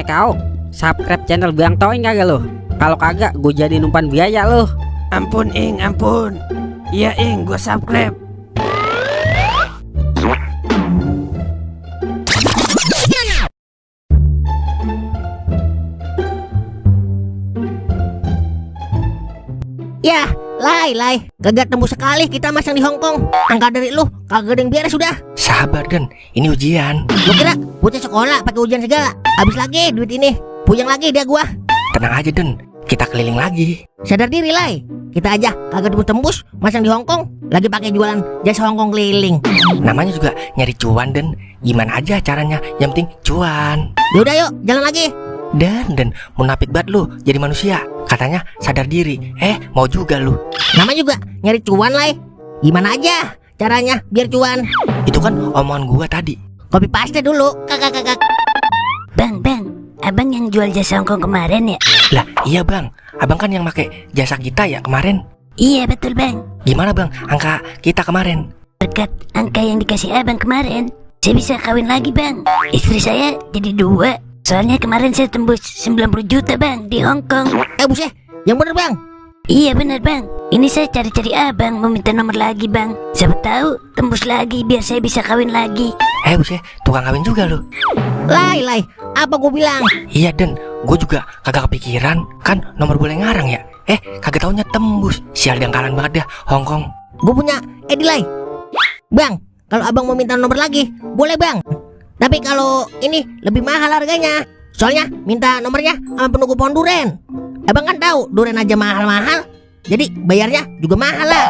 Kau, subscribe channel Bang Toing kagak lo? Kalau kagak, gue jadi numpan biaya lo. Ampun Ing, ampun. Iya Ing, gue subscribe. Ya, Lai, kagak tembus sekali kita masang di Hong Kong. Angka dari lu, kagak ada yang beres sudah. Sabar Den, ini ujian. Lu kira bocah sekolah pakai ujian segala? Habis lagi duit ini, puyeng lagi dia gua. Tenang aja Den, kita keliling lagi. Sadar diri Lai, kita aja kagak tembus masang di Hong Kong, lagi pakai jualan jasa Hong Kong keliling. Namanya juga nyari cuan Den, gimana aja caranya, yang penting cuan. Yaudah yuk, jalan lagi. Dan munafik banget lu jadi manusia. Katanya sadar diri, mau juga lu. Nama juga nyari cuan Lai. Gimana aja caranya biar cuan? Itu kan omongan gua tadi. Copy paste dulu, kakak. Bang, abang yang jual jasa Hongkong kemarin ya? Lah iya bang, abang kan yang make jasa kita ya kemarin. Iya betul bang. Gimana bang angka kita kemarin? Berkat angka yang dikasih abang kemarin, saya bisa kawin lagi bang. Istri saya jadi 2. Soalnya kemarin saya tembus 90 juta bang di Hongkong. Buset, yang bener bang. Iya bener bang. Ini saya cari-cari abang, mau minta nomor lagi bang. Siapa tahu tembus lagi biar saya bisa kawin lagi. Buset, tukang kawin juga lu. Lai, apa gue bilang? Iya Den, gue juga kagak kepikiran. Kan nomor boleh ngarang ya. Kagak taunya tembus. Sial dangkalan banget dah Hongkong. Gue punya Lai. Bang, kalau abang mau minta nomor lagi, boleh bang. Tapi kalau ini lebih mahal harganya. Soalnya minta nomornya sama penunggu pohon duren. Abang kan tahu duren aja mahal-mahal. Jadi bayarnya juga mahal lah.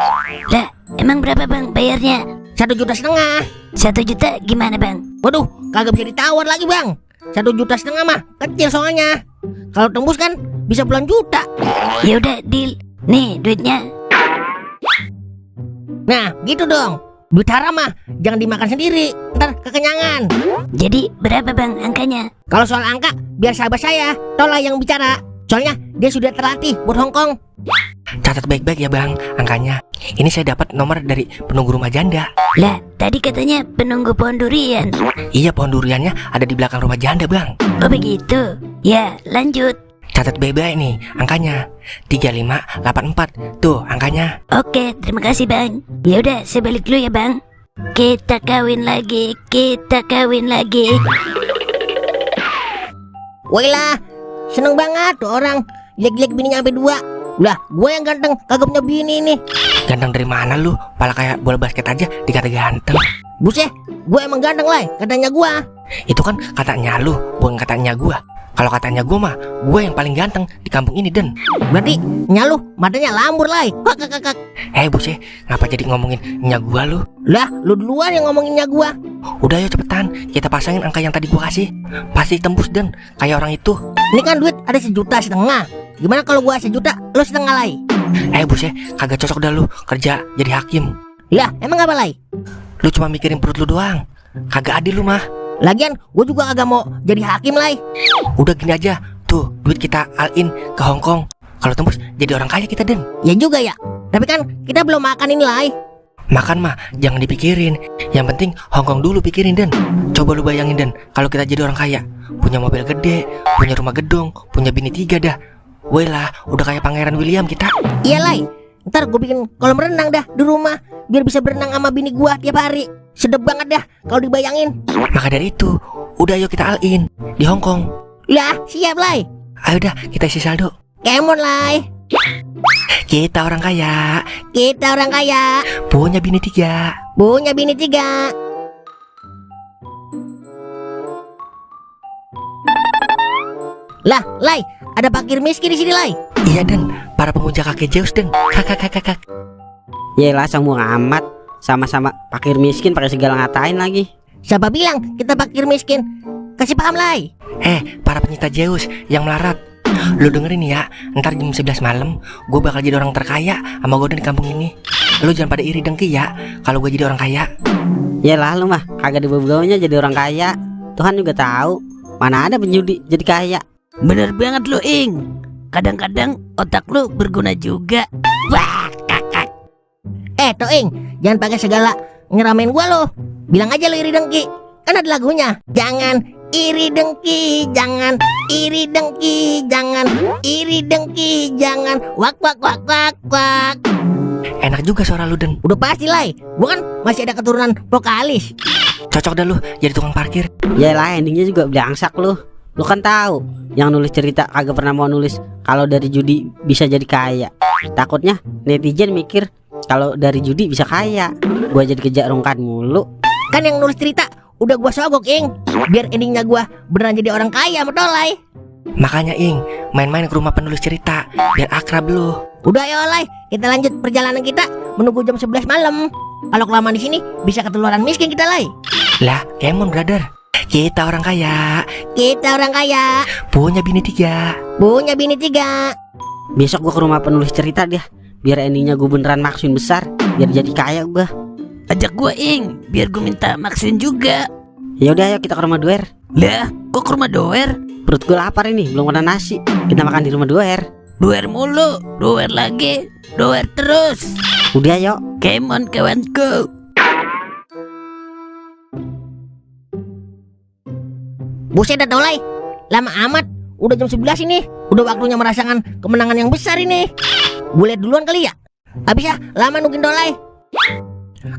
Lah, emang berapa bang bayarnya? 1,5 juta. 1 juta gimana bang? Waduh, kagak bisa ditawar lagi bang. 1,5 juta mah kecil soalnya. Kalau tembus kan bisa puluhan juta. Ya udah deal. Nih duitnya. Nah, gitu dong. Duit haram mah jangan dimakan sendiri, ntar kekenyangan. Jadi berapa bang angkanya? Kalau soal angka, biar sahabat saya Tola yang bicara. Soalnya dia sudah terlatih buat Hongkong. Catat baik-baik ya bang angkanya. Ini saya dapat nomor dari penunggu rumah janda. Lah, tadi katanya penunggu pohon durian. Iya, pohon duriannya ada di belakang rumah janda bang. Oh begitu. Ya, lanjut. Catat baik-baik nih angkanya 3584. Tuh angkanya. Oke, terima kasih bang. Ya udah, saya balik dulu ya bang. Kita kawin lagi. Wailah, seneng banget tuh orang jelek-jelek bininya sampai 2. Lah, gue yang ganteng kagak punya bini nih. Ganteng dari mana lu? Pala kayak bola basket aja dikata ganteng. Buset, gue emang ganteng Lai, katanya gue. Itu kan katanya lu, bukan katanya gua. Kalau katanya gua mah, gua yang paling ganteng di kampung ini Den. Berarti nyalu matanya lambur Lai. Kak. Buset, ngapa jadi ngomongin nya gua lu? Lah, lu duluan yang ngomonginnya gue. Udah ayo cepetan, kita pasangin angka yang tadi gua kasih. Pasti tembus Den, kayak orang itu. Ini kan duit ada 1,5 juta. Gimana kalau gue 1 juta, lu setengah Lai? Buset, kagak cocok dah lu kerja jadi hakim. Lah, emang apa Lai? Lu cuma mikirin perut lu doang. Kagak adil lu mah. Lagian gue juga agak mau jadi hakim Lai. Udah gini aja, tuh duit kita all-in ke Hongkong. Kalau tembus jadi orang kaya kita Den. Ya juga ya. Tapi kan kita belum makan ini Lai. Makan mah jangan dipikirin. Yang penting Hongkong dulu pikirin Den. Coba lu bayangin Den, kalau kita jadi orang kaya, punya mobil gede, punya rumah gedung, punya bini 3 dah. Woi lah, udah kayak Pangeran William kita. Iya Lai, ntar gue bikin kolam renang dah di rumah, biar bisa berenang sama bini gue tiap hari. Sedep banget dah kalau dibayangin. Maka dari itu, udah yuk kita all-in di Hongkong. Lah, siap Lai. Ayo dah kita isi saldo. Kemon Lai. Kita orang kaya, punya bini 3. Lah, Lai, ada fakir miskin di sini Lai. Iya Den, para pemuja kakek Zeus Den. Kakak. Yelah, semua amat. Sama-sama fakir miskin pakai segala ngatain lagi. Siapa bilang kita fakir miskin? Kasih paham Lai. Para penyita Zeus yang melarat. Lu dengerin ya, ntar jam 11 malam gue bakal jadi orang terkaya sama gue di kampung ini. Lu jangan pada iri dengki ya kalau gue jadi orang kaya. Yelah, lu mah kagak dibebaunya jadi orang kaya. Tuhan juga tahu mana ada penjudi jadi kaya. Bener banget lu Ing. Kadang-kadang otak lu berguna juga. Wah, kakak. Toing, jangan pakai segala ngeramein gua lo. Bilang aja lo iri dengki. Kan ada lagunya. Jangan iri dengki jangan, iri dengki jangan, iri dengki jangan. Wak wak wak wak wak. Enak juga suara lu, Den. Udah pasti Lai, gua kan masih ada keturunan vokalis. Cocok dah lu jadi tukang parkir. Yalah, endingnya juga belangsak lu. Lu kan tahu, yang nulis cerita kagak pernah mau nulis kalau dari judi bisa jadi kaya. Takutnya netizen mikir kalau dari judi bisa kaya. Gua jadi kejar rongkan mulu. Kan yang nulis cerita udah gua sogok, Ing. Biar endingnya gua beneran jadi orang kaya sama Dolai. Makanya Ing, main-main ke rumah penulis cerita biar akrab lu. Udah ya Lai, kita lanjut perjalanan kita menunggu jam 11 malam. Kalau kelamaan di sini bisa ketularan miskin kita Lai. Lah, Kemon brother, kita orang kaya, Kita orang kaya, punya bini 3. punya bini 3. Besok gua ke rumah penulis cerita deh, biar endingnya gua beneran maksuin besar, biar jadi kaya gua. Ajak gua Ing, biar gua minta maksuin juga. Ya udah, ayo kita ke rumah Doer. Lah, kok ke rumah Doer? Perut gua lapar ini, belum makan nasi. Kita makan di rumah Doer. Doer mulu, Doer lagi, Doer terus. Udah ayo. Come on kawanku. Buset dah Dolai, lama amat. Udah jam 11 ini. Udah waktunya merasakan kemenangan yang besar ini. Gue liat duluan kali ya. Habis ya, lama nungguin Dolai.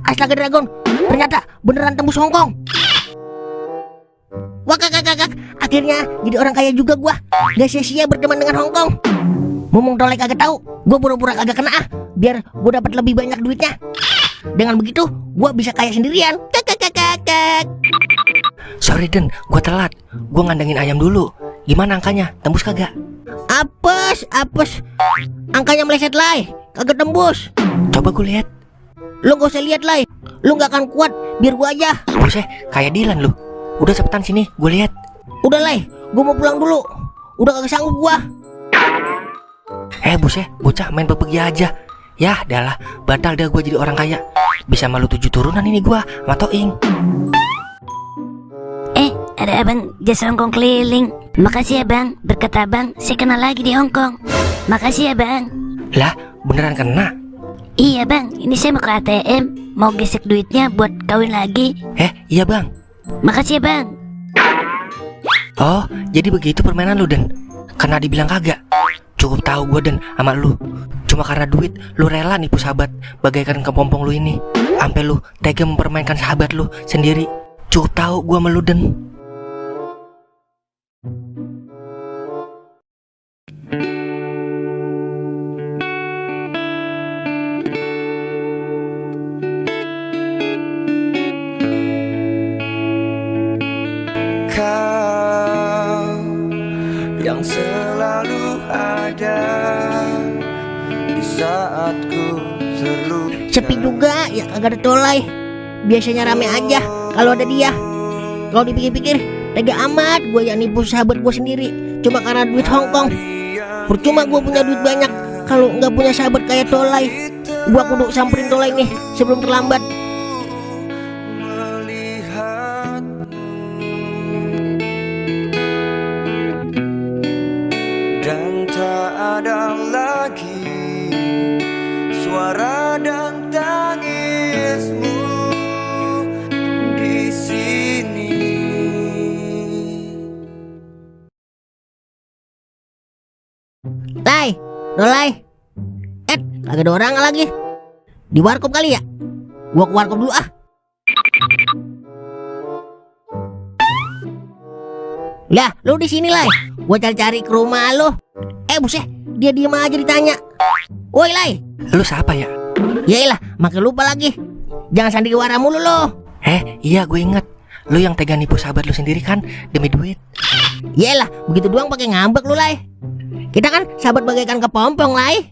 Astaga Dragon, ternyata beneran tembus Hongkong. Wah kakak, akhirnya jadi orang kaya juga gua. Gak sia-sia berteman dengan Hongkong. Ngomong Dolai kagak tahu, gua pura-pura kagak kena biar gua dapat lebih banyak duitnya. Dengan begitu, gua bisa kaya sendirian. Kakak. Sorry Den, gua telat. Gua ngandangin ayam dulu. Gimana angkanya? Tembus kagak? Apes. Angkanya meleset Lai, kagak tembus. Coba gue lihat. Lu gak usah lihat Lai, lu gak akan kuat, biar gua aja. Buset, kayak Dilan lu. Udah cepetan sini, gue lihat. Udah Lai, gua mau pulang dulu. Udah kagak sanggup gua. Buset, bocah main bebegi aja. Yah, dah batal dah gue jadi orang kaya. Bisa malu 7 turunan ini gua, sama Toing. Ada abang jasa Hongkong keliling. Makasih ya bang, berkat abang saya kenal lagi di Hongkong. Makasih ya bang. Lah, beneran kena? Iya bang, ini saya mau ke ATM, mau gesek duitnya buat kawin lagi. Iya bang. Makasih ya bang. Oh, jadi begitu permainan lu Den. Kena dibilang kagak. Cukup tahu gue Den sama lu. Cuma karena duit lu rela nipu sahabat bagaikan kepompong lu ini. Sampai lu tega mempermainkan sahabat lu sendiri. Cukup tahu gue sama lu Den. Kau yang selalu ada di saat ku terluka. Sepi juga ya, kagak ada Dolai. Biasanya rame aja kalau ada dia. Kalau dipikir-pikir, tega amat gue yang nipu sahabat gue sendiri cuma karena duit Hongkong. Percuma gue punya duit banyak kalau nggak punya sahabat kayak Dolai. Gue kudu samperin Dolai nih sebelum terlambat. Dan tak ada lagi suara dan tangismu di sini. Lai, Dolai. Kagak ada orang lagi. Di warkop kali ya? Gua ke warkop dulu ah. Lah, lu di sini Lai. Gua cari-cari ke rumah lu. Buset, dia diem aja ditanya. Woi Lai. Lu siapa ya? Yaelah, makin lupa lagi. Jangan sandiwara mulu lo. Iya gue inget. Lu yang tega nipu sahabat lu sendiri kan demi duit. Yaelah, begitu doang pakai ngambek lu Lai. Kita kan sahabat bagaikan kepompong Lai.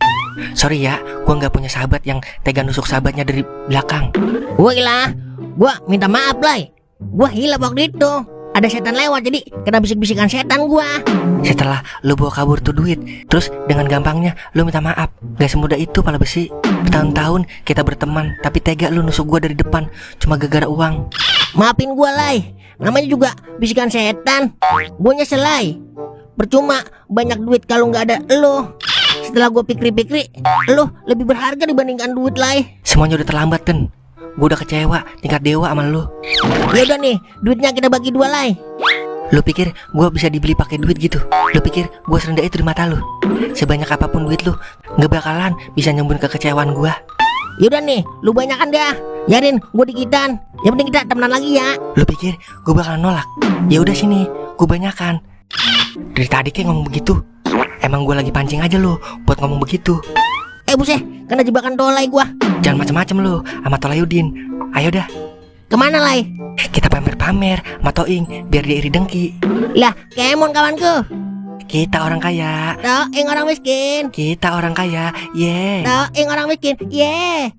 Sorry ya, gue nggak punya sahabat yang tega nusuk sahabatnya dari belakang. Woi lah, gua minta maaf Lai. Gua hilap waktu itu. Ada setan lewat jadi kena bisik-bisikan setan gua. Setelah lu bawa kabur tuh duit, terus dengan gampangnya lu minta maaf. Gak semudah itu pala besi. Bertahun-tahun kita berteman, tapi tega lu nusuk gua dari depan cuma gara-gara uang. Maafin gua Lai, namanya juga bisikan setan. Gua nyesel Lai. Percuma banyak duit kalau nggak ada lo. Setelah gua pikir-pikir, lo lebih berharga dibandingkan duit Lai. Semuanya udah terlambat Den. Gue udah kecewa tingkat dewa sama lu. Ya udah nih, duitnya kita bagi 2 Lai. Lu pikir gua bisa dibeli pakai duit gitu? Lu pikir gua serendah itu di mata lu? Sebanyak apapun duit lu, nggak bakalan bisa nyembun kekecewaan gua. Yaudah nih, lu banyakan dah. Biarin gua dikitan. Yang penting kita temenan lagi ya. Lu pikir gua bakalan nolak? Ya udah sini, gua banyakan. Dari tadi kayak ngomong begitu. Emang gua lagi pancing aja lu buat ngomong begitu. Buset, kena jebakan Tolai gua. Jangan macem-macem lu sama Tolayudin. Ayo dah, Kemana Lai? kita pamer-pamer sama Toing biar dia iri dengki. Lah, Kemon kawanku. Kita orang kaya. Toing orang miskin. Kita orang kaya. Yeah. Toing orang miskin. Yeah.